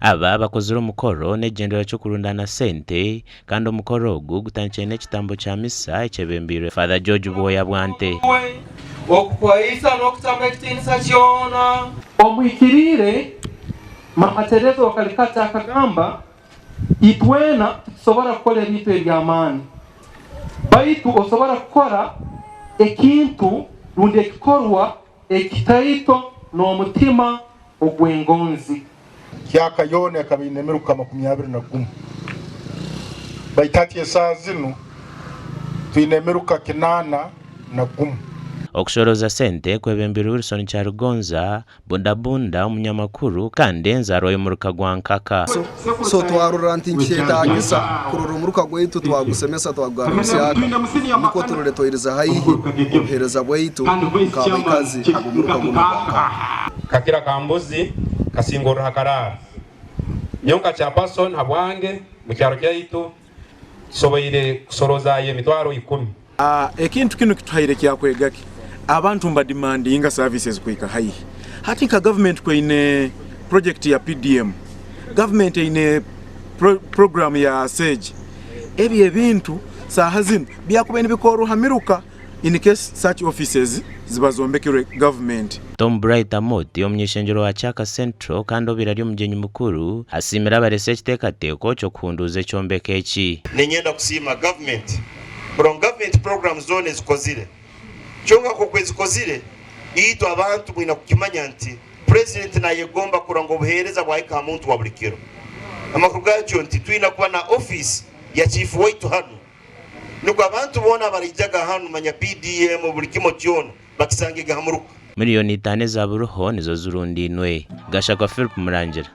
Aba bakozire omukoro n'ekigyendererwa ky'okurundaana sente kandi omukoro ogu gutandikire n'ekitambo kya misa ekyebembeirwe Father George Bwoya Bwante. Okukuhaisa n'okutamu ekitiinisa kyona. Omuhikiriire Mama Teresa wa Kalikata akagamba, Itwena titusobora kukora ebintu eby'amaani. Baitu osobora kukora ekintu rundi ekikorwa ekitaito n'omutima ogw'engonzi. Kyaka yoona ekaba eine emiruka 21, baitu hati esaaha zinu twine emiruka 81. Okushorooza sente kwebembirwe Wilson Kyarugonza, Bundabunda, omunyamakuru kandi enzaarwa y'omuruka gwa Nkaka. So twarora nti nikyetagisa kurora omuruka gwaitu twagusemesa twagugarra busyaka nukwo turore twairiza haihi obuhereza bwaitu nk'abaikazi ab'omuruka gunu ogwa Nkaka. Kakira ka mbuzi kasingorra ha karaaro. Nyowe nka chairperson habwange mu kyaro kyaitu tusoboire kusorozaayo emitwaro ikumi. Ekintu kinu kituhaire kyakwega ki? Abantu nibadimandinga services kuhika haihi. Hati nka government ku eine project ya PDM, government eine program ya SAGE, ebyo ebintu saaha zinu byakubaire nibikorwa ha miruka in case such offices ziba zombekirwe government. Tom Bright Amooti, omuny'eishengyero wa Kyaka Central kandi obaire ari omugyenyi mukuru, asiimire abareetsire ekiteekateeko ky'okuhunduuza ekyombeko eki. Niinyenda kusiima gavumenti kurora ngu gavumenti puroguraamu zoona ezikozire kyonka nk'oku ezikozire, itwe abantu mwine kukimanya nti Purezidenti naayegomba kurora ngu obuheereza bwahika aha muntu wa buri kiro. Amakuru gaakyo nti twine kuba na ofiisi ya chiifu waitu hanu nukwo abantu boona abaraijaga hanu manya PDM buri kimwe kyona bakisangege ha muruka. Miriyoni itaano eza buriho nizo zirundainwe. Gashakwa Philip Murangira.